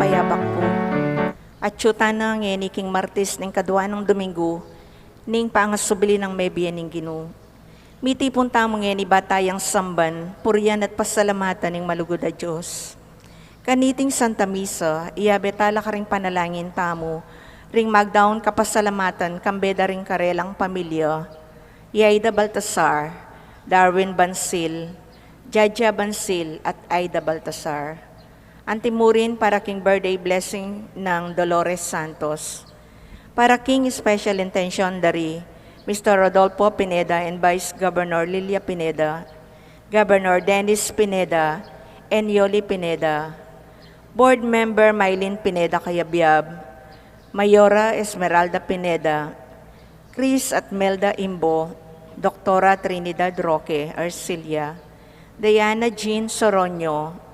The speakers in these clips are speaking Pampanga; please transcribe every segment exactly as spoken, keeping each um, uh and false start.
Payabak pu. Atyu tana ngeni king Martis ning kadua nang Domingo ning pangasubli nang mebie ning Ginu. Mitipun tamu ngeni ba tayang samban, purian at pasalamatan ning malugud a Dios. Kaniting Santa Misa, iyabe tala karing panalangin tamu ring magdaun kapasalamatan kambe da ring karelang pamilya, i Aida Baltasar, Darwin Bansil, Jaja Bansil, at Aida Baltasar. Antimurin para king birthday blessing nang Dolores Santos. Para king special intention dari Mister Rodolfo Pineda and Vice Governor Lilia Pineda, Governor Dennis Pineda, and Yoli Pineda, Board Member Mylene Pineda Cayabyab, Mayora Esmeralda Pineda, Chris at Melda Imbo, Doktora Trinidad Roque Arcilla, Diana Jean Soroño,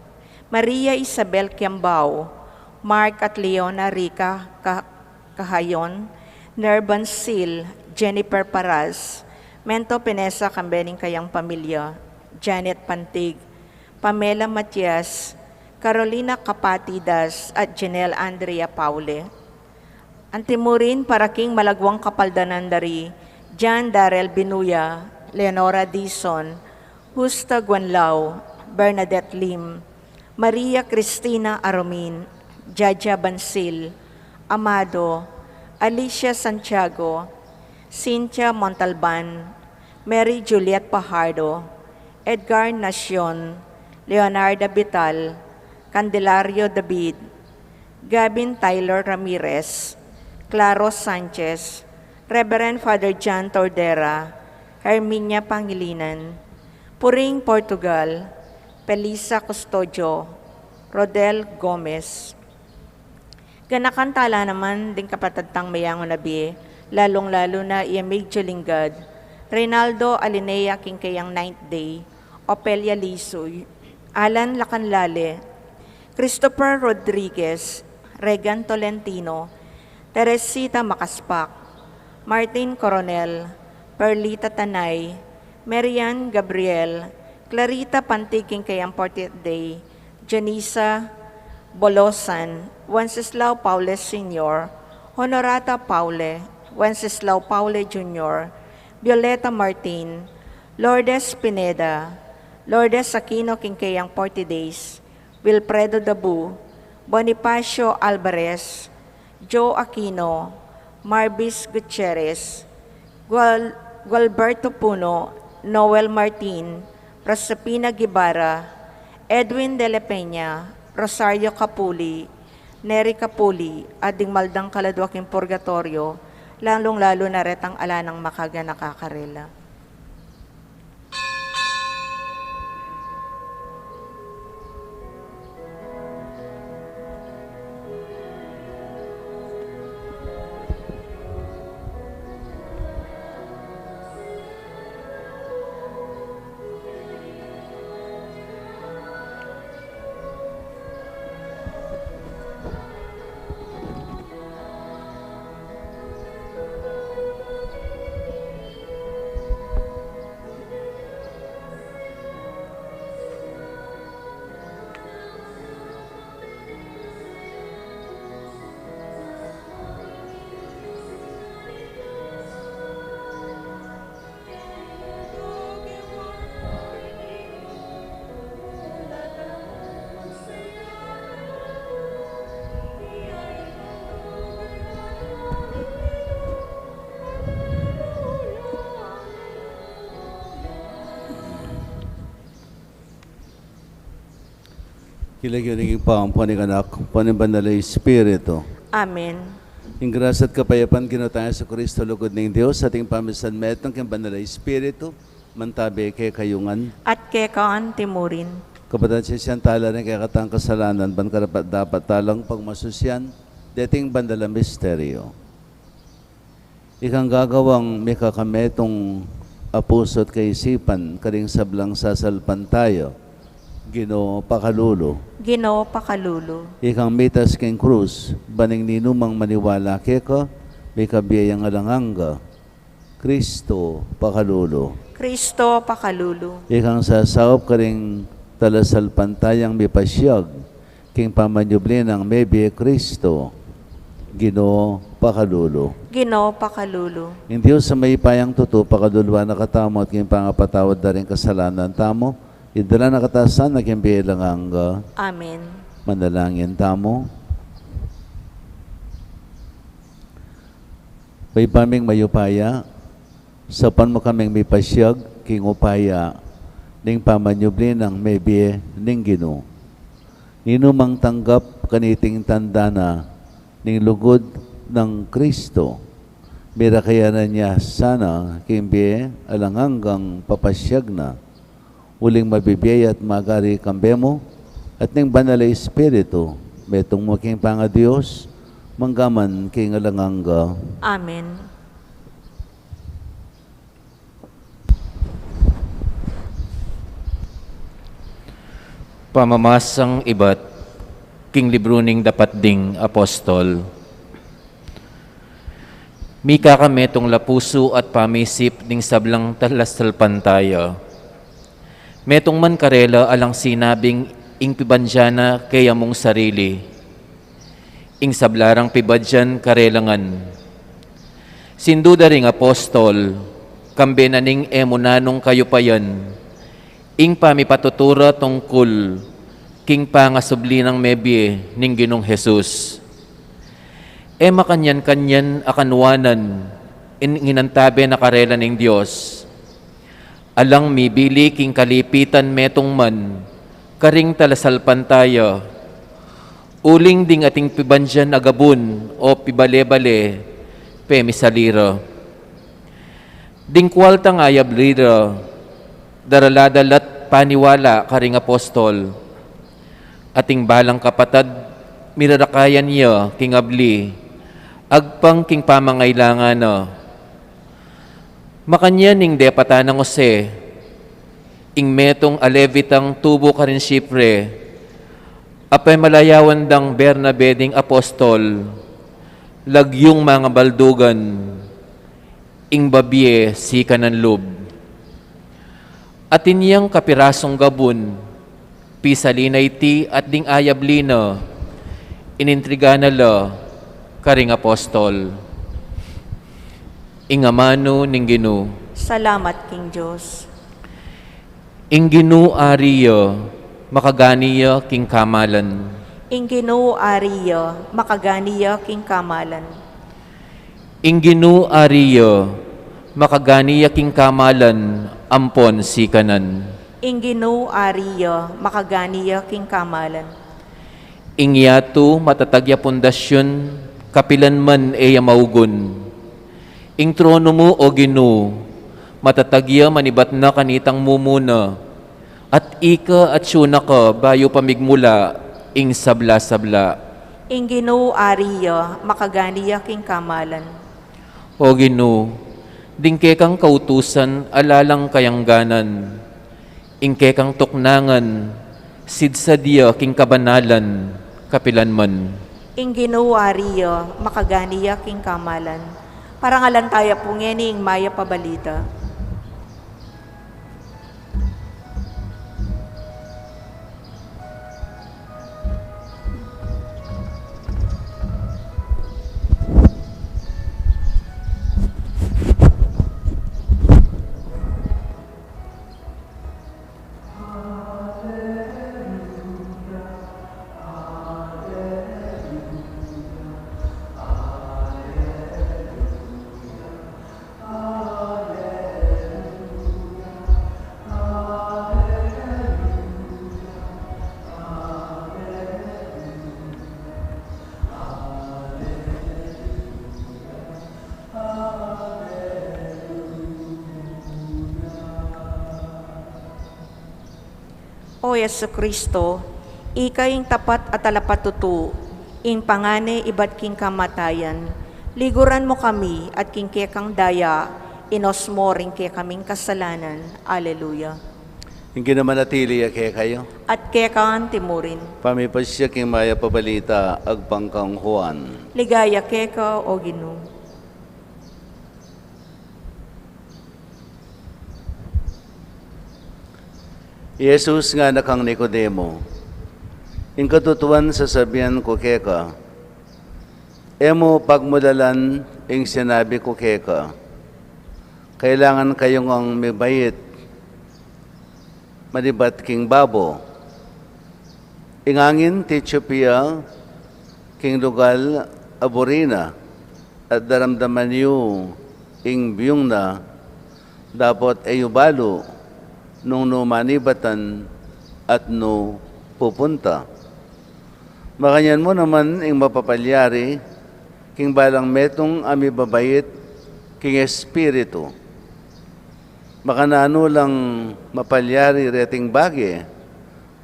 Maria Isabel Kiambao, Mark at Leona Rica Ca-, Cahayon, Nerban Sil, Jennifer Paras, Mento Pinesa kambe ning kayang pamilya, Janet Pantig, Pamela Matias, Carolina Capatidas, at Janelle Andrea Paule. Antimurin para king malagwang kapaldanan dari John Darrell Binuya, Leonora Dizon, Justa Guanlao, Bernadette Lim, Maria Cristina Aromin, Jaja Bansil, Amado, Alicia Santiago, Cynthia Montalban, Mary Juliet Pajardo, Edgar Nacion, Leonarda Vital, Candelario David, Gavin Tyler Ramirez, Claro Sanchez, Reverend Father John Tordera, Herminia Pangilinan, Puring Portugal, Felisa Custodio, Rodel Gomez. Ganakan tala naman ding kapatad tang meyangu na bie, lalung-lalu na i Amig Julingad, Reynaldo Alinea king kayang ninth day, Opelia Lisuy, Alan Lacanlale, Christopher Rodriguez, Regan Tolentino, Teresita Macaspac, Martin Coronel, Perlita Tanay, Marian Gabriel, Clarita Pantig king kayang fortieth day, Janisa Bolosan, Wenceslao Paule Senior, Honorata Paule, Wenceslao Paule Junior, Violeta Martin, Lourdes Pineda, Lourdes Aquino king kayang forty days, Wilfredo Dabu, Bonifacio Alvarez, Joe Aquino, Marvis Gutierrez, Gual-, Gualberto Puno, Noel Martin, Rosapina Guevara, Edwin de la Peña, Rosario Capuli, Neri Capuli, at ding maldang kaladua king purgatoryo, lalung-lalu na retang ala nang makaganaka karela. King lagyu ning Ibpa, ampo ning Anak, ampo ning Banal a Espiritu. Amen. Ing grasya at kapayapan ning Ginu tang Jesucristo, lugud ning Dios, at ing pamisanmetung king Banal a Espiritu, mantabi kekayu ngan. At keka antimurin. Kapatad, sisian tala ring kekatang kasalanan, ban karapat-dapat talang pagmasusian deting banal a misteryo. Ikang gagawang mikakametung a pusu at kaisipan karing sablang sasalpantaya, Ginu, pakalulu. Ginu, pakalulu. Ikang mitas king krus, ban ing ninumang maniwala keka, mikabie yang alang angga, Kristo, pakalulu. Kristo, pakalulu. Ikang sasaup karing talasalpantayang mipasiag, king pamanyubli nang mebie Kristo, Ginu, pakalulu. Ginu, pakalulu. Ing Dios a mayupayang tutu, pakaluluan na katamu at king pangapatawad da ring kasalanan tamu, idala na katamu sana king bie alang angga. Amen. Manalangin tamu. Ibpa ming mayupaya, saupan mu kaming mipasiag king upaya ning pamanyubli nang mebie ning Ginu. Ninumang tanggap kaniting tanda na ning lugud nang Kristo, mirakayanan ya sana king bie alang anggang papasiag na. Uling mabibie at magari kambe mu, at ning Banal a Espiritu, metung mu king pangaDios, mangga man king alang angga. Amen. Pamamasang ibat king libru ning dapat ding apostol. Mika kami tung lapusu at pamisip ding sablang talasalpantaya. Metung man karela alang sinabing ing pibadyan na keya mung sarili. Ing sabla rang pibadyan karela ngan. Sinduda ring apostol, kambe na ning e mu nanung kayupayan, ing pamipatutura tungkul king pangasubli nang mebie ning Ginung Jesus. E makanyan-kanyan a kanuanan ing inantabe na karela ning Dios. Alang mibili king kalipitan metung man karing talasalpantaya, uling ding ating pibadyan a gabun o pibale-bale, pemisalira. Ding kualtang ayabli ra, darala da la't paniwala karing apostol. Ating balang kapatad, mirarakayan ya king abli, agpang king pamangailangan na. Makanyan ing depatan nang Jose, ing metung a Levitang tubu karin Chipre, a pemalayawan dang Bernabe ding apostol, lagyung mangabaldugan, ing babie sikanan lub. Atin yang kapirasung gabun, pisali na iti at ding ayabli na, inintriga na la karing apostol. Ing amanu ning Ginu. Salamat king Dios. Ing Ginu ari ya, makagani ya king kamalan. Ing Ginu ari ya, makagani ya king kamalan. Ing Ginu ari ya, makagani ya king kamalan, ampon sikanan. Ing Ginu ari ya, makagani ya king kamalan. Ing yatu matatag ya pundasyun, kapilan man e ya maugun. Ing tronu mu, o Ginu, matatag ya manibat na kanitang mumuna. At ika atsu na ka bayu pa migmula ing sabla-sabla. Ing Ginu ari ya, makagani ya king kamalan. O Ginu, ding kekang kautusan ala lang kayangganan. Ing kekang tuknangan, sidsad ya king kabanalan, kapilan man. Ing Ginu ari ya, makagani ya king kamalan. Parangalan taya pu ngeni ing mayap a balita. O Jesucristo, ika ing tapat a talapatutu, ing pangane ibat king kamatayan, liguran mu kami at king kekang daya, inos mu ring kekaming kasalanan. Alleluia. Ing Ginu manatili ya kekayu. At keka antimurin. Pamipasiag king mayap a balita agpang kang Juan. Ligaya keka, o Ginu. I Jesus ngana kang Nicodemo, Ing katutuan sasabian ku keka, e mu pagmulalan ing sinabi ku keka. Kailangan kayu ngang mibait manibat king babo. Ing angin titsup ya king lugal a buri na, at daramdaman yu ing biyung na, dapot e yu balu nung nu manibatan at nu pupunta. Makanyan mu naman ing mapapalyari king balang metung a mibabait king espiritu. Makananu lang mapalyari reting bage?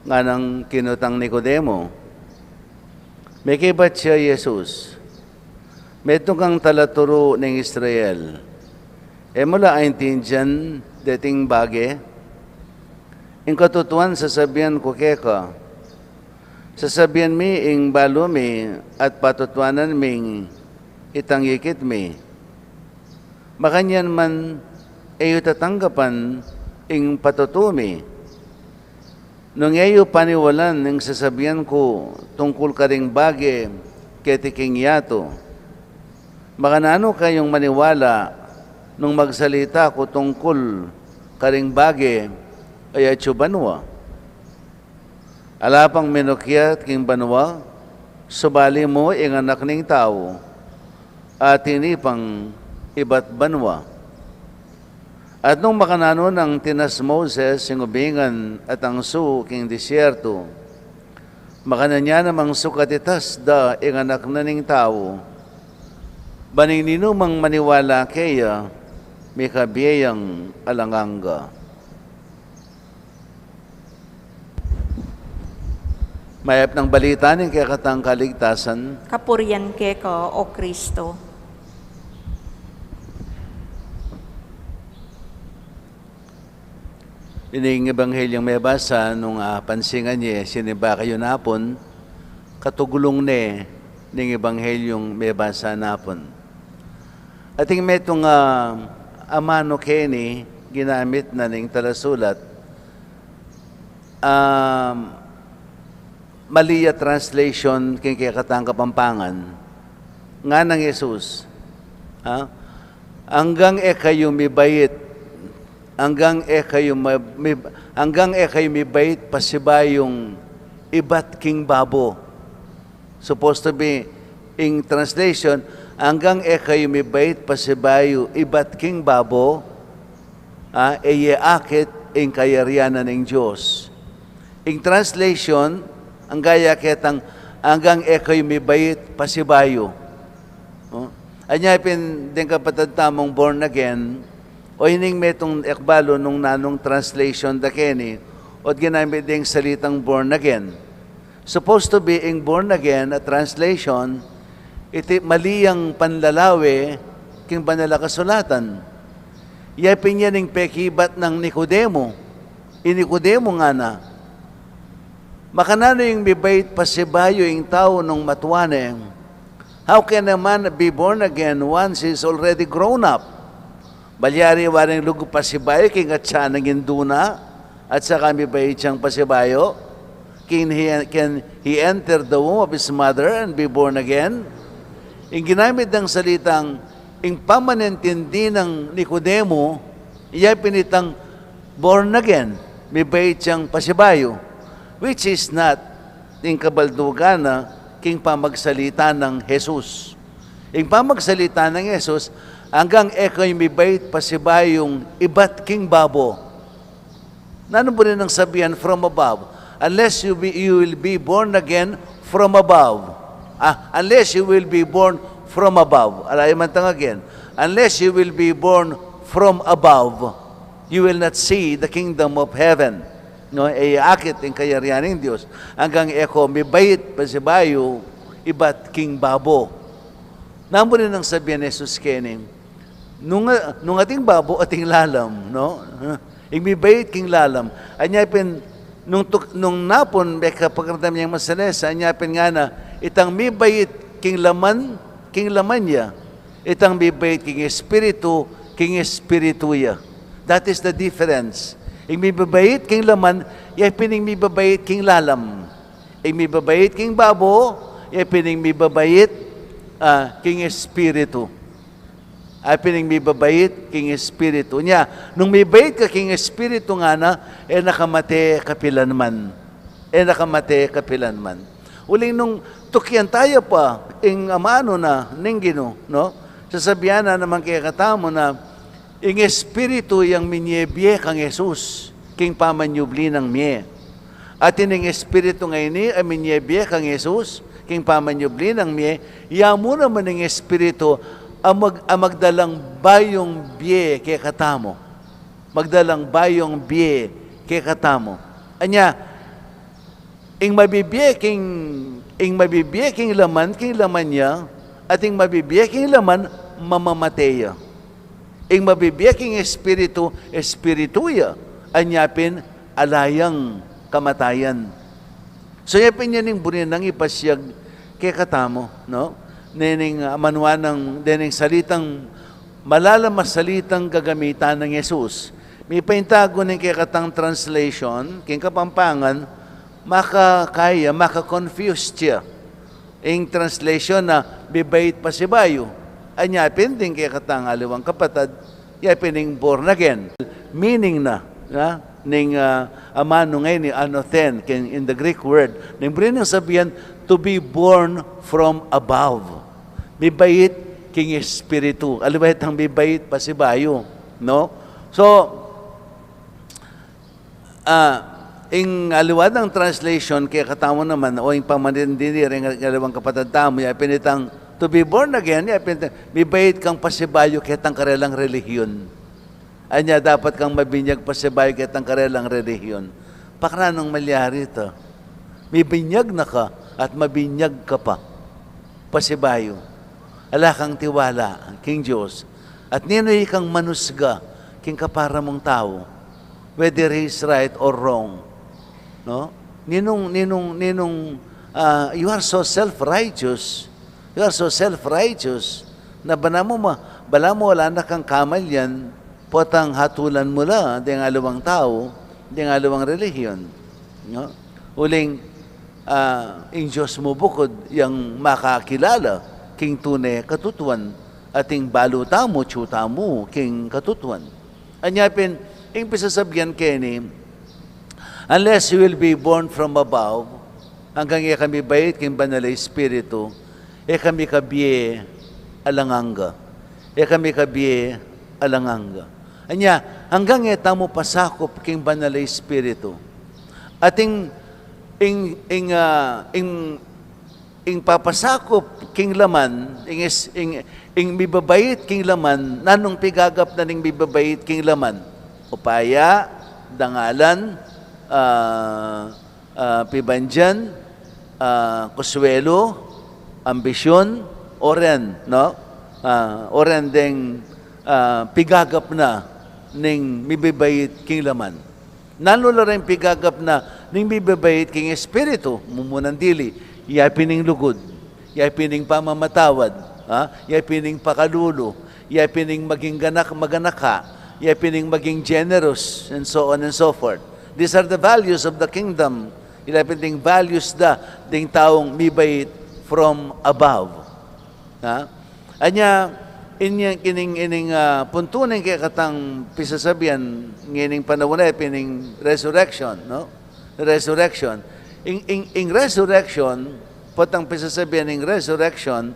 Nganang kinutang Nicodemo. Mekibat ya Jesus, metung kang talaturu ning Israel, e mu la aintindian deting bage? Ing katutuan sasabian ku keka, sasabian mi ing balu mi at patutuanan ming itang ikit mi. Makanyan man, e yu tatanggapan ing patutu mi. Nung e yu paniwalan ing sasabian ku tungkul karing bage keti king yatu, makananu kayung maniwala nung magsalita ku tungkul karing bage a atsu banua? Ala pang minukyat king banua, subali mu ing Anak ning Tau atin ipang ibat banua. At nung makananu nang tinas Moses ing ubingan at angsu king disyertu, makananu ya namang sukat itas da ing Anak na ning Tau, ban ing ninumang maniwala keya, mikabie yang alang angga. Mayap nang balita ning kekatang kaligtasan. Kapurian keka, O Kristo. Ining ebanghelyung mebasa nung, ah, pansingan ye, sinimba kayu napun, katuglung ne ning ebanghelyung mebasa napun. Ating metung, ah, amanu keni ginamit na ning talasulat, um, mali ya translation king kekatang Kapampangan. Nganang Jesus, ha? Anggang e kayu mibait, anggang e kayu ma-, mib-, anggang e kayu mibait pasibayung ibat king babo. Supposed to be, in translation, anggang e kayu mibait pasibayu ibat king babo, ah, e ye akit ing kayarian na ning Dios. In translation, anggang e ketang, anggang e kayu mibait pasibayu. Oh? Anya pin deng kapatad tamung born again, o ining metung e ku balu nung nanung translation da keni, o ginamit deng salitang born again. Supposed to be ing born again a translation, iti mali yang panlalawe king Banal a Kasulatan. Ya pin yan ing pekibat nang Nicodemo. I Nicodemo ngana, makananu ing mibait pasibayu ing tau nung matua ne? How can a man be born again once he's already grown up? Malyari waring lugud pasibayu king atsa nang indu na, at saka mibait yang pasibayu? Can he, can he enter the womb of his mother and be born again? Ing ginamit nang salitang, ing pamanintindi nang Nicodemo, ya pin itang born again, mibait yang pasibayu, which is not ing kabaldugan na king pamagsalita nang Jesus. Ing pamagsalita nang Jesus, anggang e kayu mibait pasibayung ibat king babo. Nanu buri nang sabian from above? Unless you be, you will be born again from above. Ah, unless you will be born from above. Ala, iman tang again. Unless you will be born from above, you will not see the kingdom of heaven. No, e ye akit ing kayarian ning Dios anggang e ko mibait pasibayu ibat king babo. Nanu buri nang sabian Jesus keni, nung, nung ating babo, ating lalam, no? Ing mibait king lalam. Anya pin, nung tuk-, nung napun, mekapagramdam yang masanesa, anya pin ngana, itang mibait king laman, king laman ya. Itang mibait king espiritu, king espiritu ya. That is the difference. Ing mibabait king laman, ya pin ing mibabait king lalam. Ing mibabait king babo, ya pin ing mibabait, ah, king espiritu. Ay pin ing mibabait king espiritu. Nya, nung mibait ka king espiritu ngana, e na ka mate kapilanman. E na ka mate kapilanman. Uling nung tukyan taya pa, ing amanu na, ning Ginu, no? Sasabian na naman kekatamu na, ing espiritu yang minie bie kang Jesus, king pamanyubli nang mie. At ining espiritu ngeni a minie bie kang Jesus, king pamanyubli nang mie, ya mu naman ing espiritu a mag-, a magdalang bayung bie kekatamu. Magdalang bayung bie kekatamu. Anya, ing mabibie king, ing mabibie king laman, king laman ya, at ing mabibie king laman, mamamate ya. Ing mabibie king espiritu, espiritu ya, anya pin ala yang kamatayan. So, ya pin yan ing buri nang ipasiag kekatamu, no? Nening, ah, manuan nang, dening salitang, malalam a salitang gagamitan nang Jesus. Mipaintagu ning kekatang translation, king Kapampangan, makakaya, maka-confuse ya. Ing translation na, mibait pasibayu. Anya pin ding kekatang aliwang kapatad, ya pin ing born again. Meaning na, na, ning, ah, amanu ngeni, anothen, king, in the Greek word. Ning buri nang sabian, to be born from above. Mibait king espiritu. Aliwa itang mibait pasibayu, no? So, ah, ing aliwa nang translation kekatamu naman, o ing pamanintindi ring aliwang kapatad tamu, ya pin itang to be born again, ya pin itang mibait kang pasibayu ketang karelang relihiyon. Anya dapat kang mabinyag pasibayu ketang karelang relihiyon. Pakananung malyari ita? Mibinyag na ka at mabinyag ka pa. Pasibayu. Ala kang tiwala king Dios. At ninu ikang manusga king kapara mung tau, whether he is right or wrong. No? Ninung, ninung, ninung, ah, you are so self-righteous. You are so self-righteous. Na balamu ma-, balamu ala na kang kamalian, potang hatulan mu la deng aliwang tau, deng aliwang relihiyon. No? Uling, ah, ing Dios mu bukud yang makakilala king tune katutuan, at ing balu tamu, atyu tamu king katutuan. Anya pin, ing pisasabian keni, unless you will be born from above, anggang e ka mibait king Banal a Espiritu, e ka mikabie alang angga. E ka mikabie alang angga. Anya, anggang e tamu pasakup king Banal a Espiritu. At ing, ing, ing, ah, ing, ing papasakup king laman, ing is-, ing, ing mibabait king laman, nanung pigagap na ning mibabait king laman? Upaya, dangalan, ah, ah, pibandian, ah, kuswelu, ambisyun, o ren, no? Ah, o ren deng, ah, pigagap na ning mibibait king laman. Nanu la ring pigagap na ning mibibait king espiritu? Mumunang dili, ya pin ing lugud, ya pin ing pamamatawad, ha? Ya pin ing pakalulu, ya pin ing maging ganak, maganaka, ya pin ing maging generous, and so on and so forth. These are the values of the kingdom. Ila pin ding values da ding taung mibait from above. Ha? Anya, inyang kining, ining, ah, puntu ning kekatang pisasabian ngening panaun a iti ning resurrection, no? Resurrection. Ing, ing, ing resurrection, potang pisasabian ning resurrection,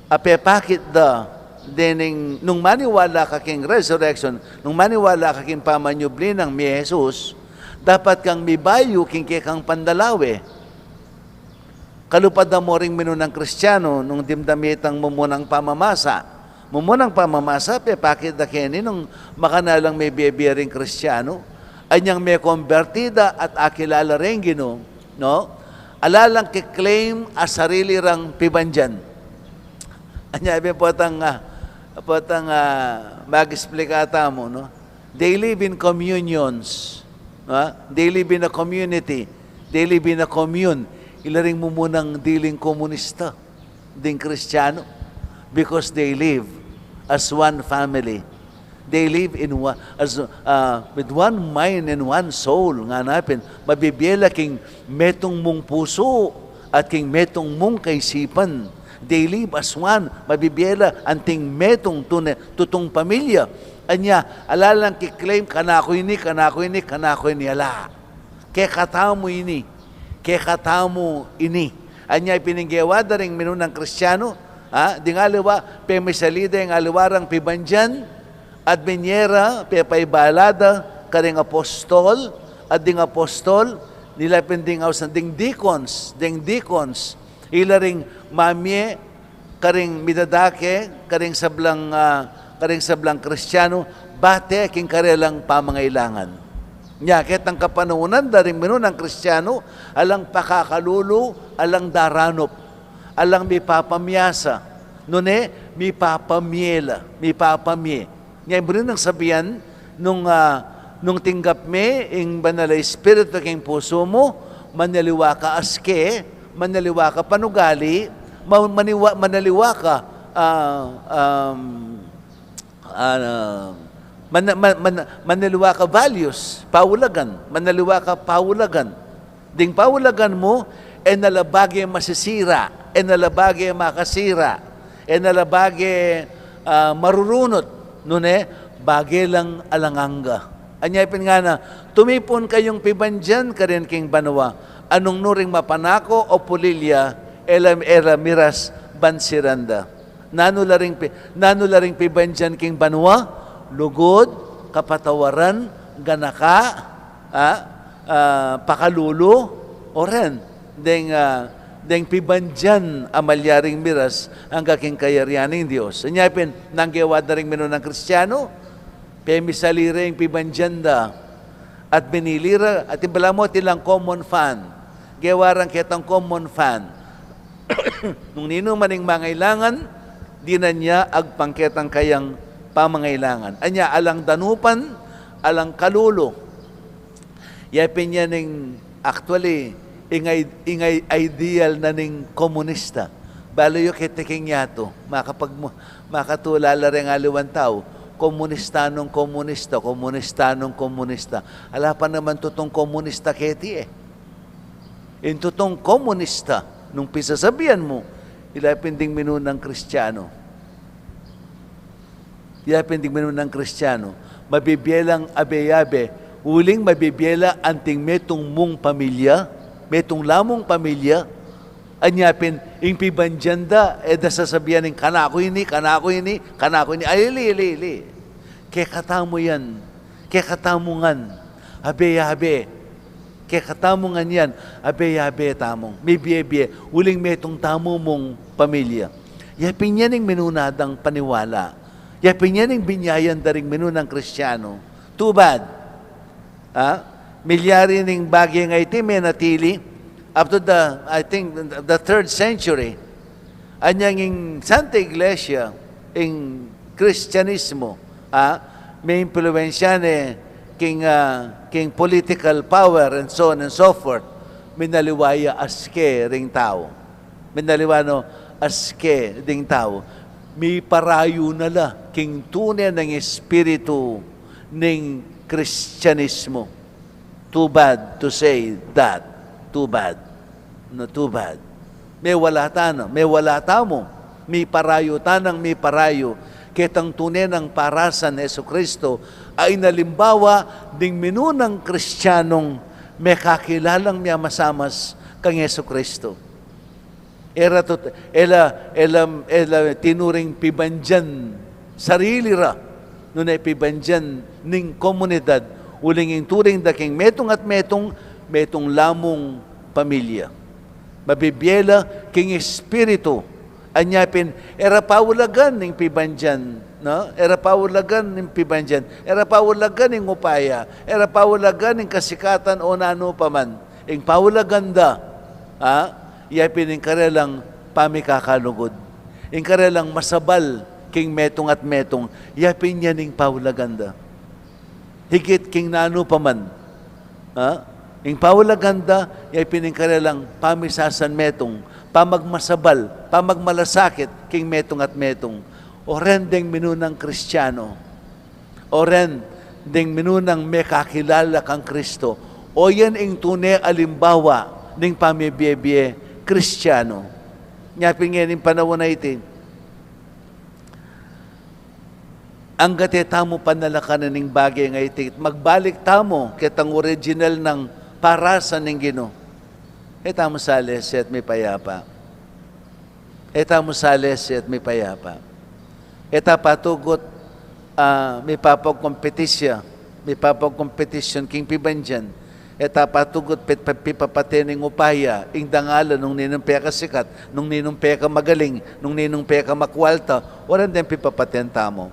a pepakit da dening nung maniwala ka king resurrection, nung maniwala ka king pamanyubli nang mi Jesus, dapat kang mibayu king kekang pandalawe. Kalupad da mo ring minunang Kristiano, nung dimdam itang mumunang pamamasa. Mumunang pamamasa, pepakit da keni nung makanyan lang mebie-bie ring Kristiano. Anyang mekomberti da at akilala reng Ginu, no? Ala lang ke-claim a sarili rang pibandian. Anya, ibe potang, ah, potang, ah, mag-explika tamu, no? They live in communions. Ha? They live in a community. They live in a commune. Ila ring mumunang diling komunista, ding Kristiano, because they live as one family. They live in one, as, uh, with one mind and one soul. Ngana pin, mabibie la king metung mung pusu at king metung mung kaisipan. They live as one. Mabibie la anting metung tune, tutung pamilya. Anya, ala lang ki-claim, "Kanaku ini, kanaku ini, kanaku ini." Ala. Kekatamu ini, kekatamu ini. Anya ipin ing gewa da ring minunang Kristianu, ha? Ding aliwa, pemisali da ing aliwa rang pibandian, at binie ra, pepaibala da karing apostol, at ding apostol, nila pin ding ausan, ding deacons, ding deacons, ila ring mamie karing midadake, karing sablang, ah, karing sablang Kristianu, bate king karelang pamangailangan. Nya, ketang kapanaunan da ring minunang Kristianu, alang pakakalulu, alang daranup, alang mipapamiasa, nune, mipapamie la, mipapamie. Nya, buri nang sabian, nung, ah, nung tinggap me ing Banal a Espiritu king pusu mu, manaliwa ka aske, manaliwa ka panugali, ma-, maniwa-, manaliwa ka, ah, um, ah, mana-, ma-, mana-, manaliwa ka values, paulagan, manaliwa ka paulagan. Ding paulagan mu, e na la bage masisira, e na la bage makasira, e na la bage, ah, marurunut, nune, bage lang alang angga. Anya pin ngana, tumipun kayung pibandian karin king banua, a nung nu ring mapanako o pulilya, e la, e la miras ban siran da. Nanu la ring pi-, nanu la ring pibandian king banua, lugud, kapatawaran, ganaka, ah, ah, pakalulu, o ren, deng, ah, deng pibandian a malyaring miras angga king kayarian ning Dios. Anya pin, nanu ing gewa da ring minunang Kristianu, pemisali ra ing pibandian da, at binili ra, at ibala mu atilang common fund. Gewa rang ketang common fund. Nung ninu man ing mangailangan, dinan ya agpang ketang kayang pamangailangan. Anya, alang danupan, alang kalulu. Ya pin yan ing, actually, ing i-, ing i-, ideal na ning komunista. Balu yu keti king yatu, makapag-, makatulala reng aliwang tau, komunistanung komunista, komunistanung komunista. Ala pa naman tutung komunista keti e. Ing tutung komunista, nung pisasabian mu, ila pin ding minunang Kristianu. Ila pin ding minunang Kristianu. Mabibie lang abe-abe, uling mabibie la anting metung mung pamilya, metung la mung pamilya. Anya pin, ing pibandian da, e da sasabian ing, "Kanaku ini, kanaku ini, kanaku ini." Ay, ili, ili, ili. Kekatamu yan. Kekatamu ngan. Abe-abe. Kekatamu ngan yan, abe-abe tamung, mibie-bie, uling metung tamu mung pamilya. Ya pin yan ing minuna dang paniwala. Ya pin yan ing binyayan da ring minunang Kristianu. Too bad. Ha? Milyari ning bage ngeni menatili up to the, I think, the third century. Anyang ing Santa Iglesia, ing Kristianismo, ah, meimpluwensya ne king, ah, king political power and so on and so forth. Minaliwa ya aske ring tau. Minaliwa no aske ding tau. Miparayu na la king tune nang espiritu ning Kristianismo. Too bad to say that. Too bad. No, too bad. Mewala tana, mewala tamu. Miparayu tanang miparayu ketang tune nang parasan Jesucristo a inalimbawa ding minunang Kristianung mekakilalang miamasamas kang Jesucristo. E ra tut-, e la, e la, e la tinuring pibandian sarili ra, nune pibandian ning komunidad, uling ing turing da king metung at metung, metung la mung pamilya. Mabibie la king espiritu, anya pin, e ra paulagan ning pibandian, no? E ra paulagan ning pibandian, e ra paulagan ning upaya, e ra paulagan ning kasikatan o nanu pa man. Ing paulagan da, ha? Ya pin ing karelang pamikakalugud. Ing karelang masabal king metung at metung. Ya pin yan ing paulagan da. Higit king nanu pa man. Ha? Ing paulagan da, ya pin ing karelang pamisasanmetung, pamagmasabal, pamagmalasakit king metung at metung. O ren deng minunang Kristiano. O ren, ding minunang mekakilala kang Kristo. O yan ing tune alimbawa ning pamibie-bie Kristiano. Nya pin ngeni ing panaun a iti, anggat e tamu panalakan ing bage a iti, magbalik tamu ketang original nang parasan ning Ginu. E tamu salese at mipayapa. E tamu salese at mipayapa. E ta patugut, ah, mipapagkompetisya, mipapagkompetisyun king pibandian. E ta patugut pit-, pipapate ning upaya, ing dangalan, nung ninung pekasikat, nung ninung pekamagaling, nung ninung pekamakwalta, o ren deng pipapaten tamu.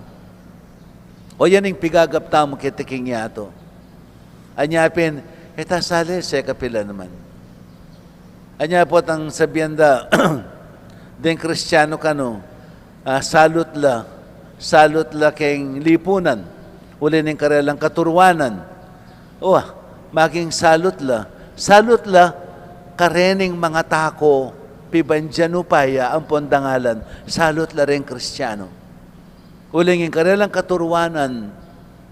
O yan ing pigagap tamu keti king yatu. Anya pin, e ta salese kapilan man. Anya potang sabian da deng Kristiano kanu, ah, salut la, salut la keng lipunan, uli ning karelang katuruanan. O, maging salut la, salut la karening mangataku, pibandian upaya ampon dangalan, salut la reng Kristiano. Uling ing karelang katuruanan,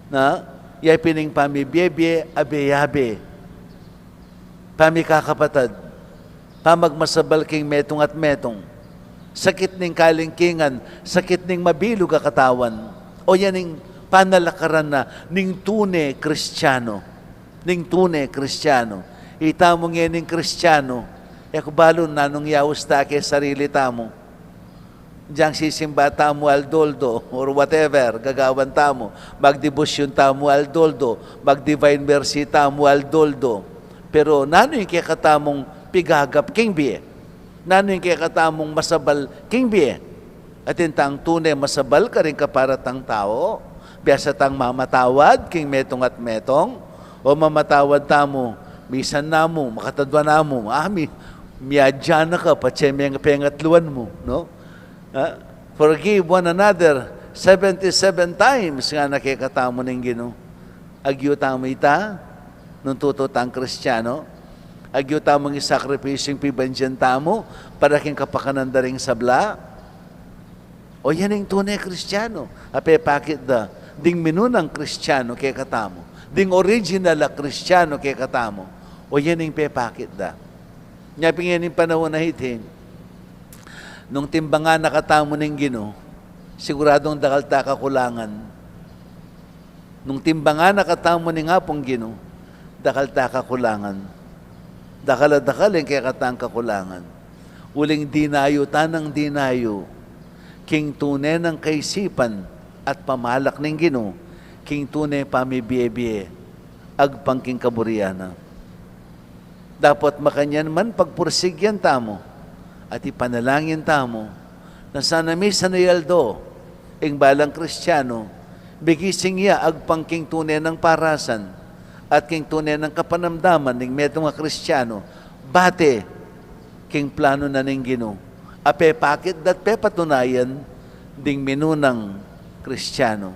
na, ya pin ing pamibie-bie, abe-abe, pamikakapatad, pamagmasabal king metung at metung, sakit ning kalingkingan, sakit ning mabilug a katawan. O yan ing panalakaran na ning tune Kristiano. Ning tune Kristiano. Itamu ngening Kristiano, e ku balu nung nanung yaus ta ke sarili tamu. Diang sisimba tamu aldo-aldo, or whatever gagawan tamu, magdebosyun tamu aldo-aldo, mag-Divine Mercy tamu aldo-aldo. Pero nanu ing kekatamung pigagap king bie? Nanu ing kekatamung masabal king bie? Atin tang tune masabal karing kaparatang tau? Biasa tang mamatawad king metung at metung? O mamatawad tamu, misan namu, makatadua namu, ah, mi-, miadya na ka, patse meng-, pengatluan mu, no? Ah, forgive one another seventy-seven times, ngana kekatamu ning Ginu. Agyu tamu ita, nung tutu tang Kristiano? Agyu tamung isakripisyu ing pibandian tamu para king kapakanan da ring sabla? O yan ing tune Kristiano a pepakit da ding minunang Kristiano kekatamu, ding original a Kristiano kekatamu? O yan ing pepakit da? Nya pin ngeni ing panaun a iti, nung timbangan na katamu ning Ginu, siguradung dakal ta kakulangan. Nung timbangan na katamu ning Apung Ginu, dakal ta kakulangan. Dakal a dakal ing kekatang kakulangan. Uling dinayu ta nang dinayu king tune nang kaisipan at pamalak ning Ginu, king tune pamibie-bie agpang king kaburian na. Dapot makanyan man pagpursigyan tamu at ipanalangin tamu na sana misan a aldo ing balang Kristiano migising ya agpang king tune nang parasan at king tune nang kapanamdaman ning metung a Kristiano bate king planu na ning Ginu a pepakit da't pepatunayan ding minunang Kristiano.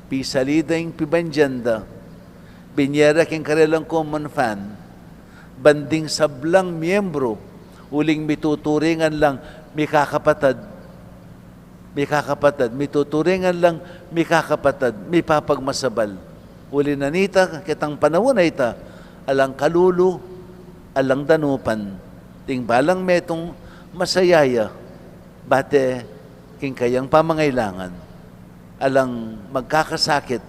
Pisali da ing pibandian da, binye ra king karelang common fund, ban ding sablang miyembru uling mituturingan lang mikakapatad, mikakapatad, mituturingan lang mikakapatad, mipapagmasabal. Uli na nita, ketang panaun a ita, alang kalulu, alang danupan, ding balang metung masaya ya bate king kayang pamangailangan. Alang magkakasakit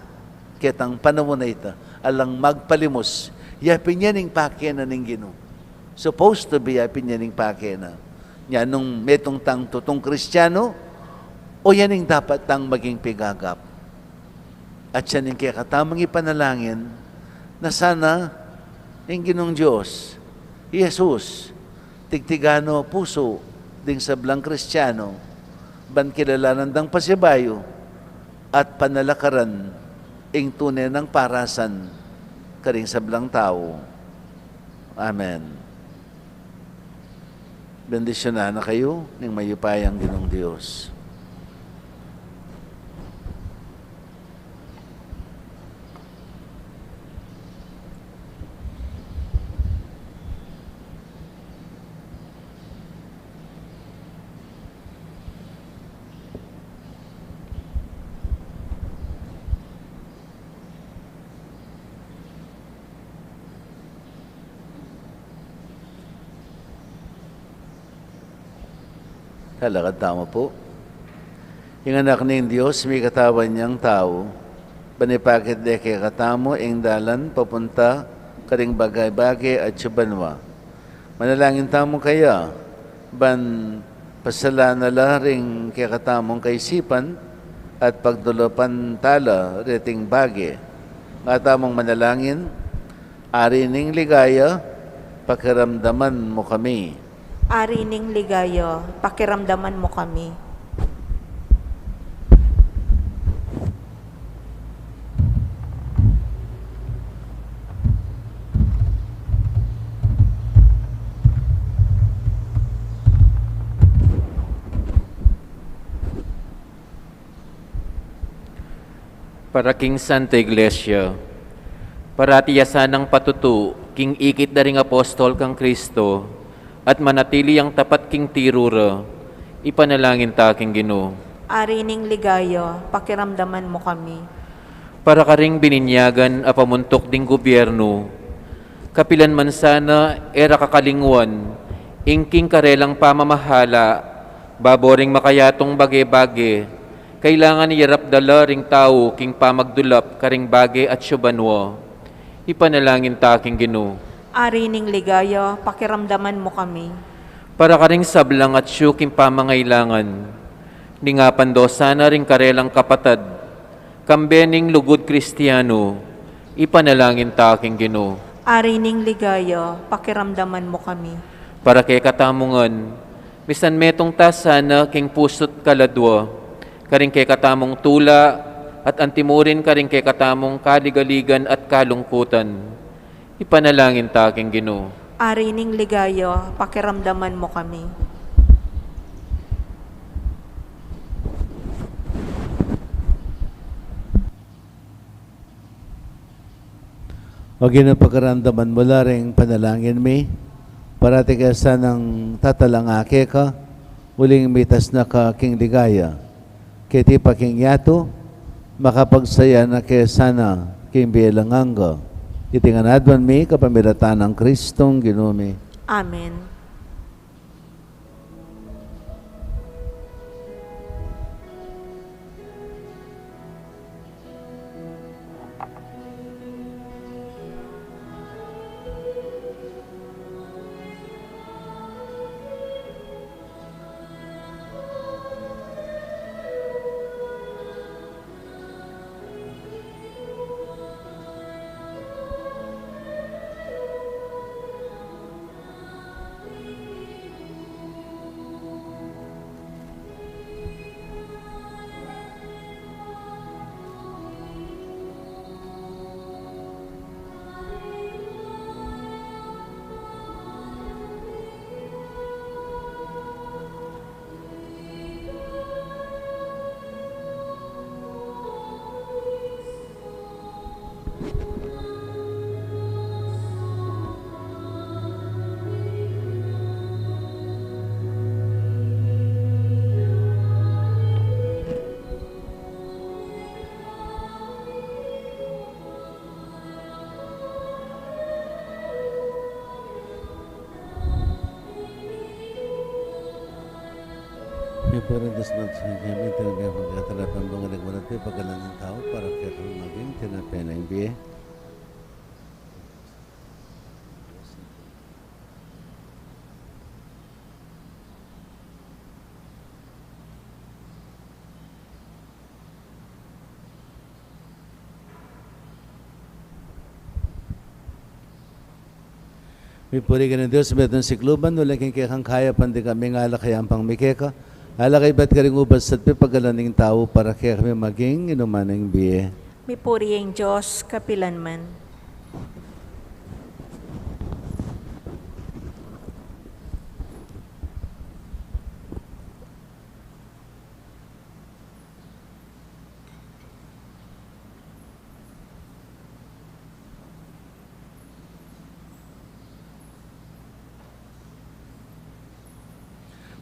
ketang panaun a ita, alang magpalimus. Ya pin yan ing pake na ning Ginu. Supposed to be, ya pin yan ing pake na. Nya nung metung tang tutung Kristiano, o yan ing dapat tang maging pigagap. At yan ing kekatamung ipanalangin na sana ing Ginung Dios, i Jesus, tigtigan no pusu ding sablang Kristiano, ban kilalanan dang pasibayu at panalakaran ing tune nang parasan karing sablang tau. Amen. Bendisyunan na kayu ning mayupayang Ginung Dios. Talakad tamu pu. Ing Anak ning Dios, mikatawan yang tau, ban ipakit de kekatamu ing dalan papunta karing bage-bage atsu banua. Manalangin tamu kaya, ban pasalan na la ring kekatamung kaisipan at pagdulapan tala reting bage. Nga tamung manalangin, Ari ning ligaya, pakiramdaman mu kami. Ari ning ligaya, pakiramdaman mu kami. Para king Santa Iglesia, parati ya sanang patutu king ikit da ring apostol kang Kristo, at manatili yang tapat king tiru ra, ipanalangin ta king Ginu. Ari ning ligaya, pakiramdaman mu kami. Para karing bininyagan a pamuntuk ding gubyernu, kapilan man sana e ra kakalingwan ing king karelang pamamahala, babo ring makayatung bage-bage, kailangan iyarap da la ring tau king pamagdulap karing bage atsu banua. Ipanalangin ta king Ginu. Ari ning ligaya, pakiramdaman mu kami. Para karing sablang atsu king pamangailangan, ning apandosa na ring karelang kapatad, kambe ning lugud Kristianu, ipanalangin ta king Ginu. Ari ning ligaya, pakiramdaman mu kami. Para kekatamu ngan, misan metung ta sana king pusu't kaladua, karing kekatamung tula, at antimurin karing kekatamung kaligaligan at kalungkutan. Ipanalangin ta king Ginu. Ari ning ligaya, pakiramdaman mu kami. O Ginu, pakiramdaman mu la ring panalangin mi, parati ke sanang tatalanga keka, uling mitas na ka king ligaya. Keti pa king yatu, makapagsaya na ke sana king bie alang angga. Iti ngan aduan mi kapamilatan nang Kristong Ginu mi. Amen. Miparindas man sa kami, tinagay ang pagkatalapan, bang nagmulat, pagkalan ng tao, para kaya kami maging tinapay ng bie. Mipuri ka ning Dios, metung sikluban, uling king kekang kayapan ding kami ngalak kaya ampang mi keka. Alak kami bat karing ubas at pipagalan ning tau para kekami maging inuman ning bie. Mipuri ing Dios kapilanman.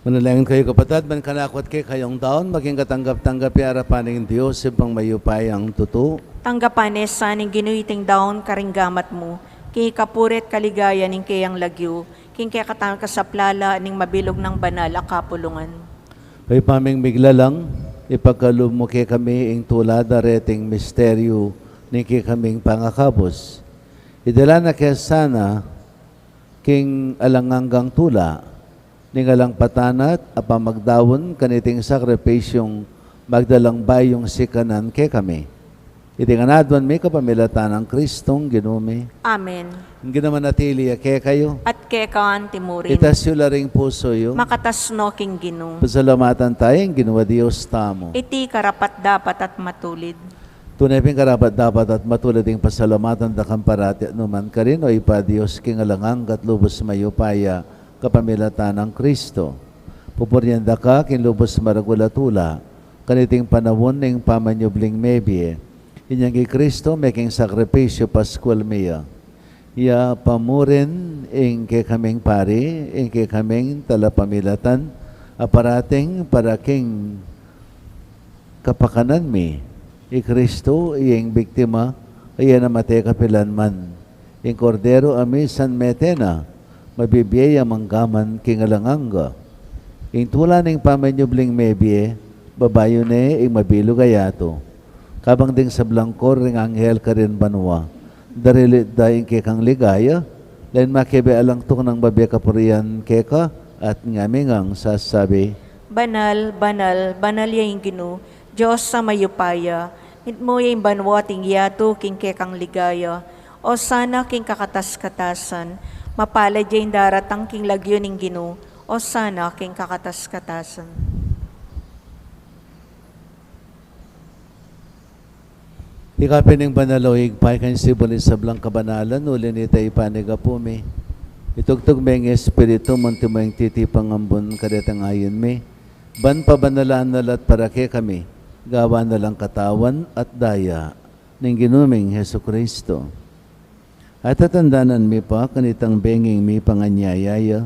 Manalangin kayu, kapatad, ban kanaku at kekayung daun maging katanggap-tanggap ya arapan ning Dios, Ibpang mayupayang tutu. Tanggapan ne sa ning Ginu iting daun karing gamat mu, king ikapuri at kaligayan ning keyang lagyu, king kekatamung kasaplalan ning mabilug nang banal a kapulungan. O Ibpa ming miglalang, ipagkalub mu kekami ing tula da reting misteryu ning kekaming pangakabus. Idala na ke sana king alang anggang tula ning alang patanat a pamagdaun kaniting sakripisyung magdalang bayung sikanan kekami. Iti ngan aduan mi kapamilatan nang Kristong Ginu mi. Amen. Ing Ginu manatili ya kekayu. At keka anti mu rin. Itas yu la ring pusu yu. Makatas no king Ginu. Pasalamatan tayu ing Ginu a Dios tamu. Iti karapat-dapat at matulid. Tune pin karapat-dapat at matulid ing pasalamatan da kang parati at nukarin man, O Ibpa, Dios king alang angga at lubus mayupaya, kapamilatan nang Kristo. Pupurian da ka king lubus maragul a tula kaniting panaun ning pamanyubling mebie, inyang i Kristo meking sakripisyu Paskual mi ya. Iya pa mu rin ing kekaming pari, ing kekaming talapamilatan, a parating para king kapakanan mi. I Kristo, iya ing biktima, iya na mate kapilan man. Ing Kordero a misan mete na, mabibie ya manggaman king alang angga. Ing tula ning pamanyubling mebie, babayu ne ing mabilug a yatu. Kabang ding sablang kor ring anghel karin banua, darilit da ing kekang ligaya, lain makebe alang tuknang babie kapurian keka, at ngami ngang sasabi, Banal, banal, banal ya ing Ginu, Dios a mayupaya, mitmu ya ing banua at ing yatu king kekang ligaya. Osana king kakatas-katasan, mapalad ya ing daratang king lagyu ning Ginu, osana king kakatas-katasan. Ika pin ing banal, O Ibpa, ika ing sibul ning sablang kabanalan, uli nita ipanyawad mi. Itugtug me ing Espiritu mu, antimo ing titipang ambun karetang ayun mi. Ban pabanalan na la at para kekami, gawan na lang katawan at daya ning Ginu ming Jesucristo. At tatandanan mi pa kanitang benging mipanganyaya ya,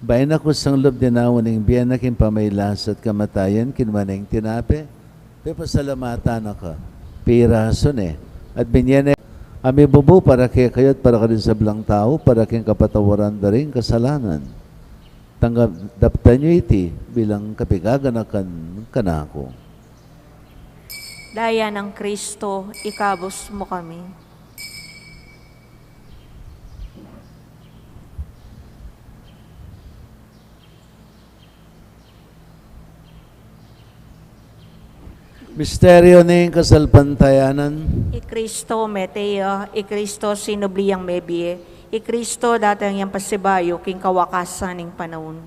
bayu na kusang lub dinaun ing bie na king pamagkasakit at kamatayan, kinua ne ing tinape, pepasalamatan na ka, pirasu ne, at binye ne, a mibubu para kekayu at para karing sablang tau, para king kapatawaran da ring kasalanan. Tanggap, daptan yu iti bilang kapaganakan kanaku. Daya nang Kristo, ikabus mu kami. Misteryu ning kasalpantayanan. I Kristo mete ya, i Kristo sinubli yang mebie, i Kristo datang yang pasibayu king kawakasan ning panaun.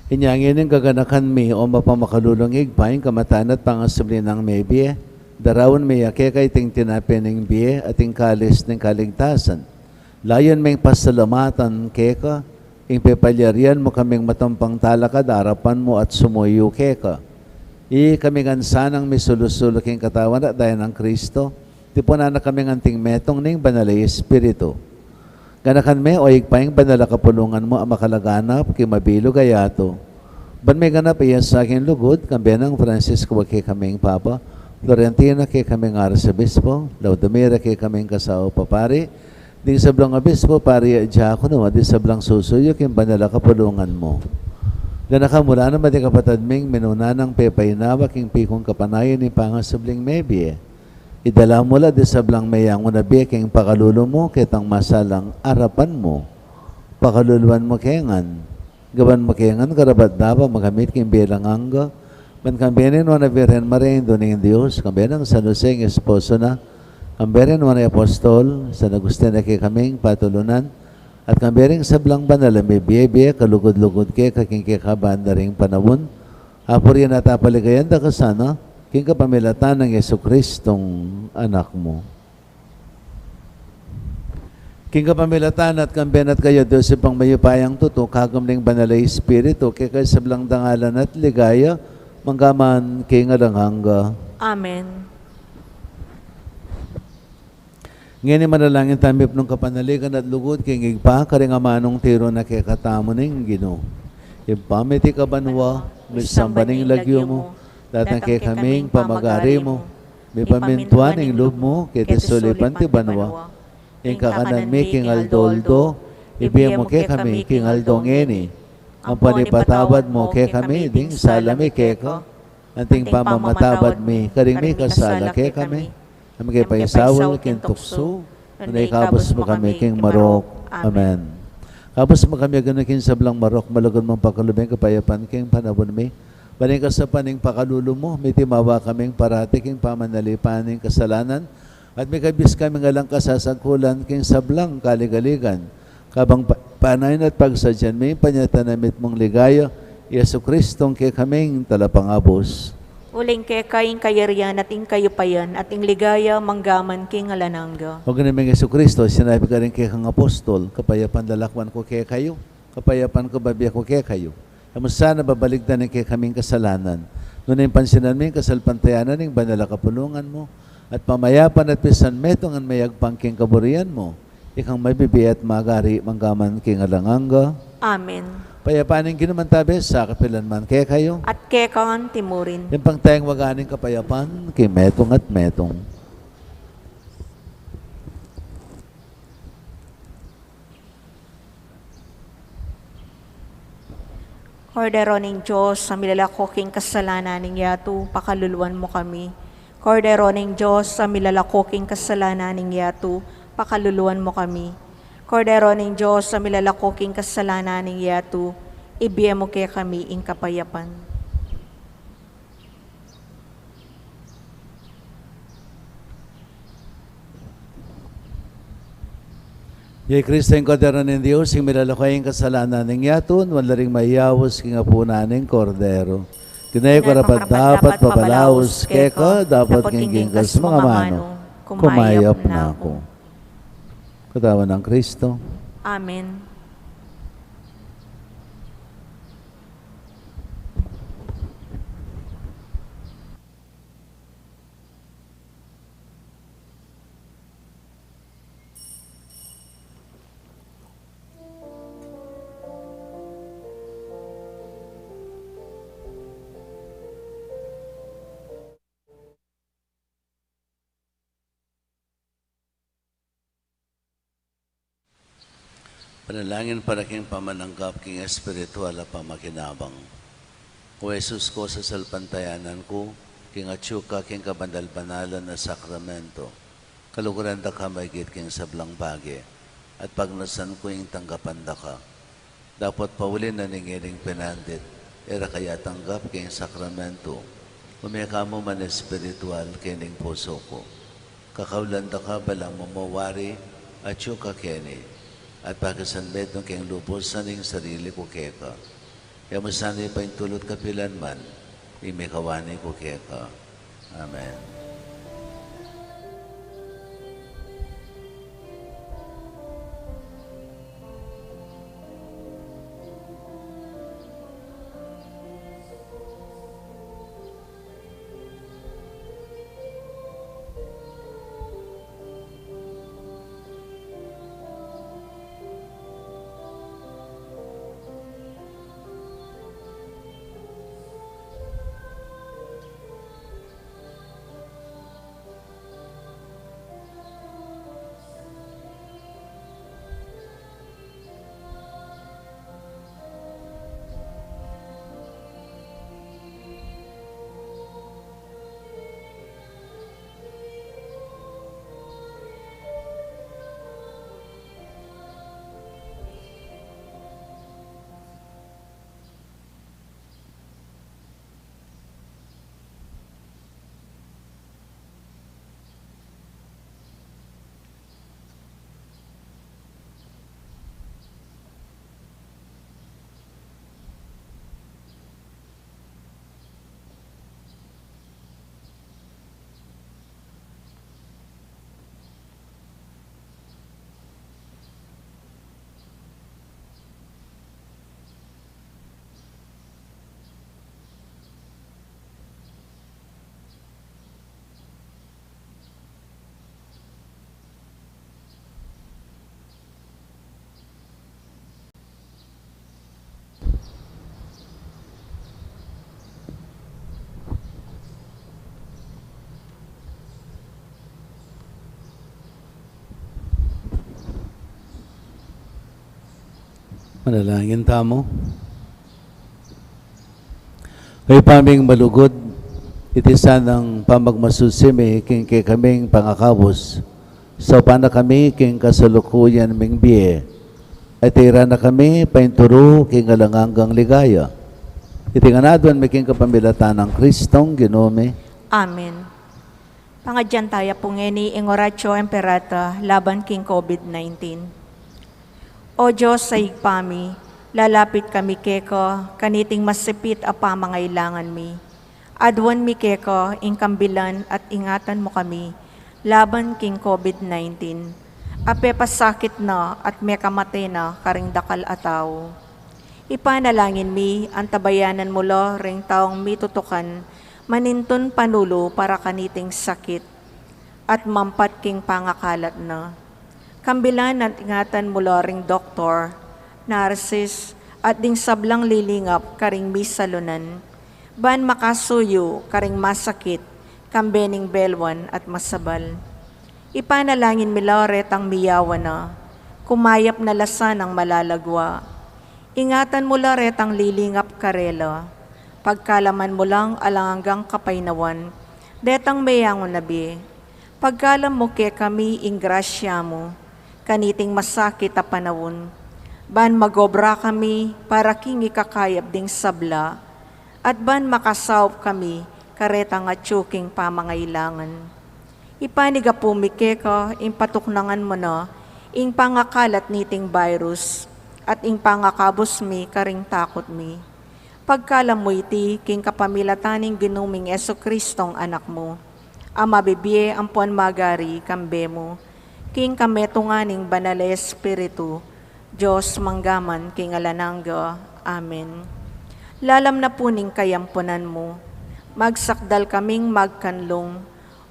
Inya ngeni gaganakan mi, o mapamakalulung Ibpa, ing kamatayan at pangasubli nang mebie, daraun mi ya keka iting tinape ning bie at ing kalis ning kaligtasan. Layun ming pasalamatan keka ing pepalyarian mu kaming matampang talakad arapan mu at sumuyu keka. Ikami ngan sanang misulu-sulu king katawan at daya nang Kristo, tipunan na kaming anting metung ning Banal a Espiritu. Ganakan me, O Ibpa, ing banal a kapulungan mu a makalaganap king mabilug a yatu. Ban miganap iya sa king lugud, kambe nang Francisco a kekaming Papa, Florentino a kekaming Arsobispo, Laudamira a kekaming kasawa papari, ding sablang obispo, pari at diakono, at ding sablang susuyu king banal a kapulungan mu. Ganakan mu la naman ding kapatad ming minuna nang pepainawa king pikung kapanayan ning pangasubling mebie. Idala mu la ding sablang meyangu na bie king pakalulu mu, ketang masalang arapan mu. Pakaluluan mu ke ngan. Gawan mu ke ngan karapat-dapat makamit king bie alang angga. Ban kambe ning nuan a Virgen Maria, Indu ning Dios, kambe nang San Jose ing esposo na, kambe ring nuan a apostol, San Agustin a kekaming patulunan, at kambe ring sablang banal a mibie-bie kalugud-lugud keka king kekaban da ring panaun, apurian at apaligayan da ka sana, king kapamilatan nang Jesucristong Anak mu. King kapamilatan na at kambe na at kaya, Dios Ibpang mayupayang tutu, kagum ning Banal a Espiritu, keka ing sablang dangalan at ligaya, mangga man king alang angga. Amen. Ngeni manalangin tamu mipnung kapanaligan at lugud king Ibpa, karing amanung tiru na kekatamu ning Ginu. Ibpa mi, atiu ka banua, misamban ing lagyu mu, datang kekami ing pamagari mu, mipamintuan ing lub mu, keti sulip anti banua. Ing kakanan mi king aldo-aldo, ibie mu kekami king aldo ngeni. Ampon ipatawad mu kekami ding sala mi keka, anti ing pamamatawad mi karing mikasala kekami. E mu ke paisaul king tuksu, nune ikabus mu kami king marok. Amen. Kabus mu kami, Ginu, king sablang marok, malugud mung pakalub ing kapayapan king panaun mi. Ban king saup ning pakalulu mu, mitimawa kaming parati king pamanalipan ning kasalanan, at mikabus kaming alang kasasangkulan king sablang kaligaligan. Kabang pa-, panayan at pagsadyan mi ing panyatang a mitmung ligaya, i Jesucristo a kekaming Talapangabus. Uling keka ing kayarian at ing kayupayan at ing ligaya mangga man king alang angga. O Ginu ming Jesucristo, sinabi mu karing kekang apostol, kapayapan lalakwan ku kekayu, kapayapan ku bibie ku kekayu. E mu sana babaligtan ing kekaming kasalanan, nune pansinan mu ing kasalpantayanan ning banal a kapulungan mu, at pamayapan at pisanmetungan mayagpang king kaburian mu, ikang mabibie at magari mangga man king alang angga. Amen. Kapayapan ning Ginu manatili sa kapilan man kekayu. At keka mu rin. Ing pangtayang waga ning kapayapan king metung at metung. Kordero ning Dios, a milalako king kasalanan ning yatu, pakaluluan mu kami. Kordero ning Dios, a milalako king kasalanan ning yatu, pakaluluan mu kami. Kordero ning Dios, a milalako king kasalanan ning yatu, ibie mu kekami ing kapayapan. Ya i Kristo ing Kordero ning Dios, ing milalako king kasalanan ning yatu, nuan la ring mayaus king apunan ning Kordero. Di na ku karapat-dapat pabalaus keka, dapot king kekang manu, kumayap na ku. Katawan nang Kristo. Amen. Panalangin para king pamananggap king espiritual a pamakinabang. O Jesus ku, sasalpantayanan ku king atyu ka king kabanal-banalan a sakramento. Kaluguran da ka maigit king sablang bage, at pagnasan ku ing tanggapan da ka. Dapot pauli na ning iring penandit, e ra ka ya tanggap king sakramento, ume ka mu man espiritual kening pusu ku. Kakaulan da ka balamu mo wari atyu ka keni, at pakisanmetung keng lubus ing sarili ku keka. E mu sana paintulut kapilan man ing mikawani ku keka. Amen. Manalangin tamu. Ibpa ming malugud, iti sanang pamagmasusi mi king kekaming pangakabus, saupan na kami king kasalukuyan ming bie, at ira na kami painturu king alang anggang ligaya. Iti ngan aduan mi king kapamilatan nang Kristong Ginu mi. Amen. Pangadyan taya pu ngeni ing Oratio Imperata laban king COVID nineteen. O Dios a Ibpa mi, lalapit kami keka kaniting masipit a pamangailangan mi. Aduan mi keka ing kambilan at ingatan mu kami laban king COVID nineteen a pepasakit na at mekamate na karing dakal a tau. Ipanalangin mi, antabayanan mu la ring taung mitutukan manintun panulu para kaniting sakit at mampat king pangakalat na. Kambilan at ingatan mu la ring doktor, nurses, at ding sablang lilingap karing misalunan, ban makasuyu karing masakit, kambe ning belwan at masabal. Ipanalangin mi la retang miyawan na, kumayap na la sanang malalagua. Ingatan mu la retang lilingap karela. Pagkalaman mu lang alang anggang kapaynawan detang meyangu na bie. Pagkalam mu kekami ing grasya mu kaniting masakit a panaun, ban magobra kami para king ikakayap ding sabla, at ban makasaup kami karetang atyu king pamangailangan. Ipanigapu mi keka ing patuknangan mu na ing pangakalat niting virus at ing pangakabus mi karing takut mi. Pagkalam mu iti king kapamilatan ning Ginu ming Jesucristong Anak mu, a mabibie ampon magari kambe mu king kametungan ning Banal a Espiritu, Dios mangga man king alang angga. Amen. Lalam na pu ning kayampunan mu, magsakdal kaming magkanlung,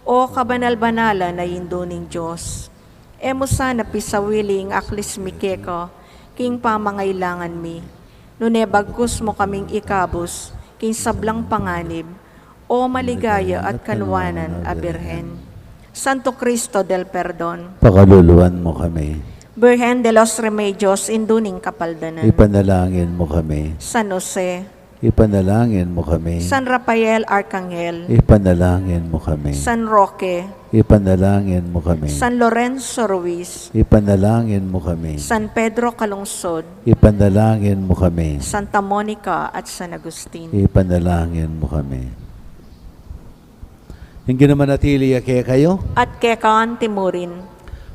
O kabanal-banalan a Indu ning Dios. E mu sana pisawili ing aklis mi keka king pamangailangan mi, nune bagkus mu kaming ikabus king sablang panganib, O maligaya at kanuanan a Birhen. Santo Cristo del Perdon, pakaluluan mu kami. Birhen de los Remedios, Indu ning Kapaldanan, ipanalangin mu kami. San Jose, ipanalangin mu kami. San Rafael Arcangel, ipanalangin mu kami. San Roque, ipanalangin mu kami. San Lorenzo Ruiz, ipanalangin mu kami. San Pedro Calungsod, ipanalangin mu kami. Santa Monica at San Agustin, ipanalangin mu kami. Ing Ginu manatili ya kekayu. At keka anti mu rin.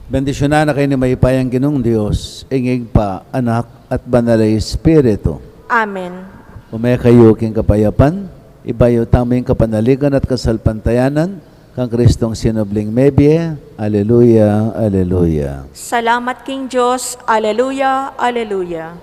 Bendisyunan na kayu ning mayupayang Ginung Dios, ing Ibpa, Anak, at Banal a Espiritu. Amen. Ume kayu king kapayapan, ibayu tamu ing kapanaligan at kasalpantayanan kang Kristong sinubling mebie. Aleluya, aleluya. Salamat king Dios. Aleluya, aleluya.